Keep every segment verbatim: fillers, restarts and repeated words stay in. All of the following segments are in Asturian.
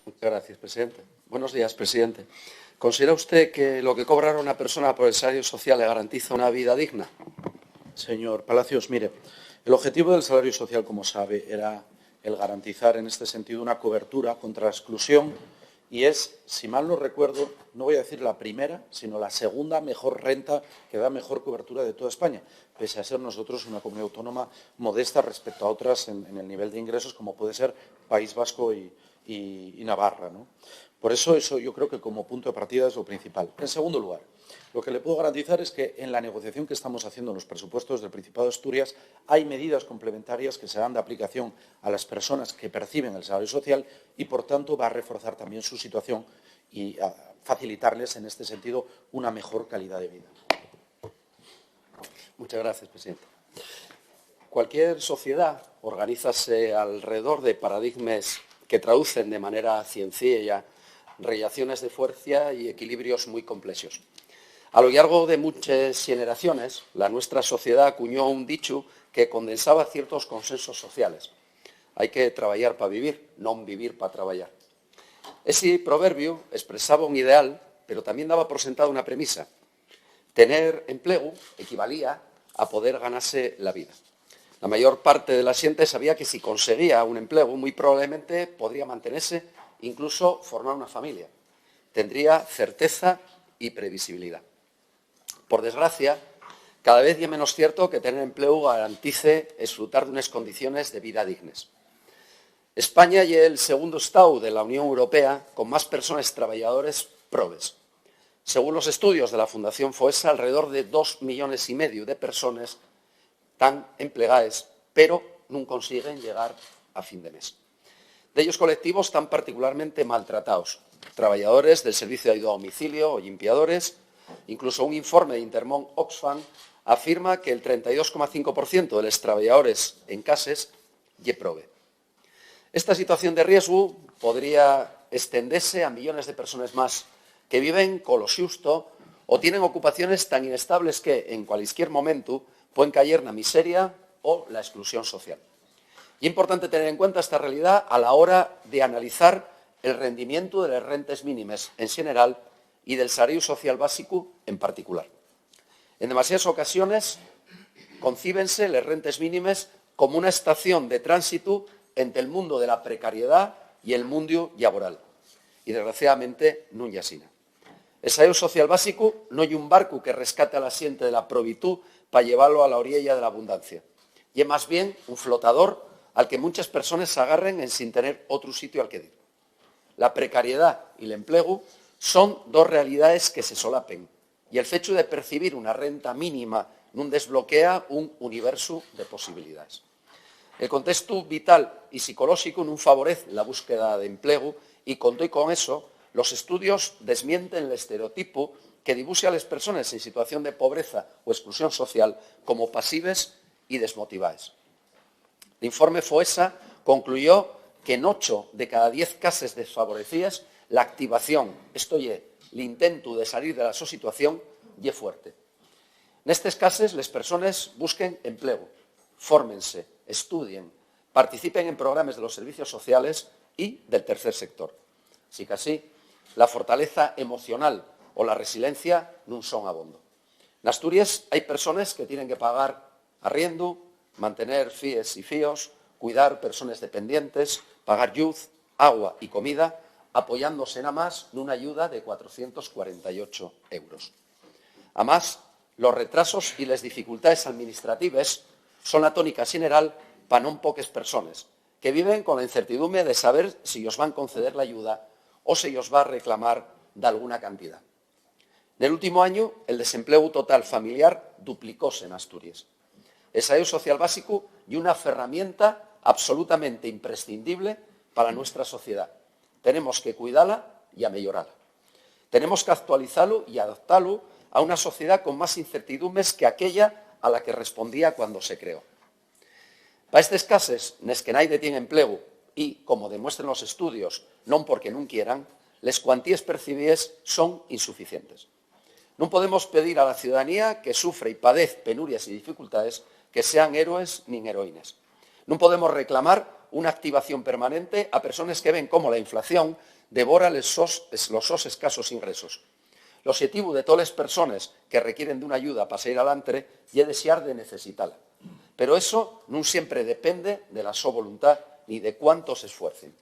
Muchas gracias, presidente. Buenos días, presidente. ¿Considera usted que lo que cobra una persona por el salario social le garantiza una vida digna? Señor Palacios, mire, el objetivo del salario social, como sabe, era el garantizar en este sentido una cobertura contra la exclusión y es, si mal no recuerdo, no voy a decir la primera, sino la segunda mejor renta que da mejor cobertura de toda España, pese a ser nosotros una comunidad autónoma modesta respecto a otras en, en el nivel de ingresos, como puede ser País Vasco y, y, y Navarra, ¿no? Por eso, eso yo creo que como punto de partida es lo principal. En segundo lugar, lo que le puedo garantizar es que en la negociación que estamos haciendo en los presupuestos del Principado de Asturias hay medidas complementarias que serán de aplicación a las personas que perciben el salario social y, por tanto, va a reforzar también su situación y a facilitarles, en este sentido, una mejor calidad de vida. Muchas gracias, presidente. Cualquier sociedá organízase alredor de paradigmes que traducen de manera cienciella rellaciones de fuerza y equilibrios muy complexos. A lo llargo de muchas generaciones, la nuestra sociedad acuñó un dicho que condensaba ciertos consensos sociales: "Hai que trabayar pa vivir, non vivir pa trabayar". Ese proverbio expresaba un ideal, pero también daba por sentada una premisa: tener emplegu equivalía a poder ganase la vida. La mayor parte de la xente sabía que, si conseguía un emplegu, mui probablemente podría mantenese, incluso formar una familia. Tendría certeza y previsibilidá. Por desgracia, cada vez ye menos cierto que tener emplegu garantice esfrutar d'unes condiciones de vida dignes. España ye el segundu estáu de la Unión Europea con más persones trabayadores probes. Según los estudios de la Fundación Foesa, alrededor de dos millones y mediu de persones tán emplegaes, pero nun consiguen llegar a fin de mes. Dellos colectivos tán particularmente maltrataos: trabayadores del servicio d'ayuda a domicilio o llimpiadores. Incluso un informe de Intermón Oxfam afirma que el trenta y dos coma cinco por ciento de les trabayadores en cases ye probe. Esta situación de riesgu podría estendese a millones de persones más que viven colo xusto o tienen ocupaciones tan inestables que, en cualisquier momentu, pueden cayer na miseria o la exclusión social. Ye importante tener en cuenta esta realidá a la hora de analizar el rendimientu de les rentes mínimes en xeneral y del salario social básicu en particular. En demasiaes ocasiones, concíbense les rentes mínimes como una estación de tránsitu ente el mundo de la precariedá y el mundu llaboral. Y, desgraciadamente, nun ye asina. El salario social básicu non ye un barcu que rescate a la xente de la probitú pa llevalo a la oriella de la abundancia. Ye, más bien, un flotador al que munches persones s'agarren ensin tener otru sitiu al que dir. La precariedá y l'emplegu son dos realidaes que se solapen, y el fechu de percibir una renta mínima nun desbloquea un universu de posibilidaes. El contestu vital y psicolóxicu nun favorez la búsqueda d'emplegu, y con too y con eso, los estudios desmienten l'estereotipu que dibuxe a les persones en situación de pobreza o exclusión social como pasives y desmotivaes. L'informe Foesa concluyó que n'ocho de cada diez cases desfavorecíes, la activación, esto ye, l'intentu de salir de la so situación, ye fuerte. Nestes cases, les persones busquen emplegu, fórmense, estudien, participen en programes de los servicios sociales y del tercer sector. Sicasí, la fortaleza emocional o la resilencia nun son abondo. N'Asturies hai persones que tienen que pagar arriendu, mantener fíes y fíos, cuidar persones dependientes, pagar lluz, agua y comida, apoyándose namás nuna ayuda de cuatrocientos cuarenta y ocho euros. Amás, los retrasos y les dificultaes alministratives son la tónica xeneral pa non poques persones, que viven con la incertidume de saber si yos van conceder l'ayuda o se yos va reclamar dalguna cantidá. Nel últimu añu, el desemplegu total familiar duplicóse n'Asturies. El salario social básicu ye una ferramienta absolutamente imprescindible pa la nuestra sociedá. Tenemos que cuidala y ameyorala. Tenemos qu'actualizalu y adaptalu a una sociedá con más incertidumes que aquella a la que respondía cuando se creó. Pa estes cases nes que naide tien emplegu y, como demuestren los estudios, non porque nun quieran, les cuantíes percibíes son insuficientes. Nun podemos pedir a la ciudadanía que sufre y padez penurias y dificultaes que sean héroes nin heroínes. Nun podemos reclamar una activación permanente a persones que ven cómo la inflación devora les sos, es-, los sos escasos ingresos. L'oxetivu de toles persones que requieren d'una ayuda pa salir alantre ye dexar de necesitala. Pero eso nun siempre depende de la so voluntá ni de cuánto s'esfuercen.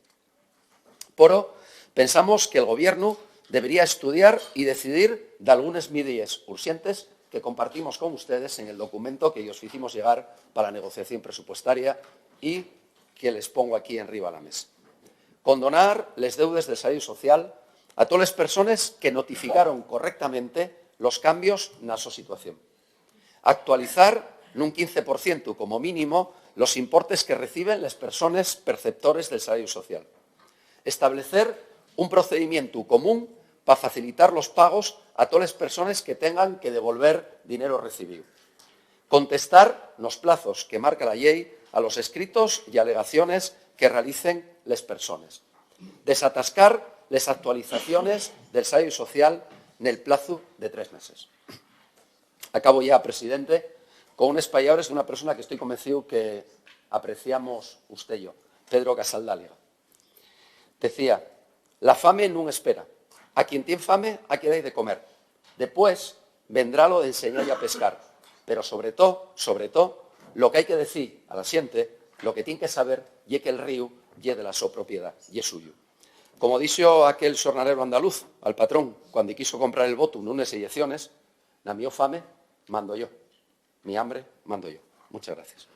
Poro, pensamos que'l Gobiernu debería estudiar y decidir d'algunes midíes urxentes que compartimos con ustedes en el documento que yos ficimos llegar pa la negociación presupuestaria y que les pongo aquí enriba la mesa. Condonar les deudes del salario social a toles persones que notificaron correctamente los cambios na so situación. Actualizar nun quince por cientu como mínimo los importes que reciben les persones perceptores del salario social. Establecer un procedimientu común pa facilitar los pagos a toles persones que tengan que devolver dinero recibíu. Contestar nos plazos que marca la llei a los escritos y alegaciones que realicen les persones. Desatascar les actualizaciones del salario social nel plazu de tres meses. Acabo ya, presidente, con unes pallabres d'una persona que estoy convencido que apreciamos usted y yo, Pedro Casal Dáliga. Decía: "La fame nun espera. A quien tien fame, hai que dar de comer. Depués, vendrá lo d'enseñalle a pescar. Pero sobre to, sobre to, lo qu'hai que decir a la xente, lo que tien que saber, ye que'l ríu ye de la so propiedá, ye suyu". Como dixo aquel xornalero andaluz al patrón cuando quiso comprar el votu nunes ellecciones: "Na mio fame mando yo, mi hambre mando yo". Muchas gracias.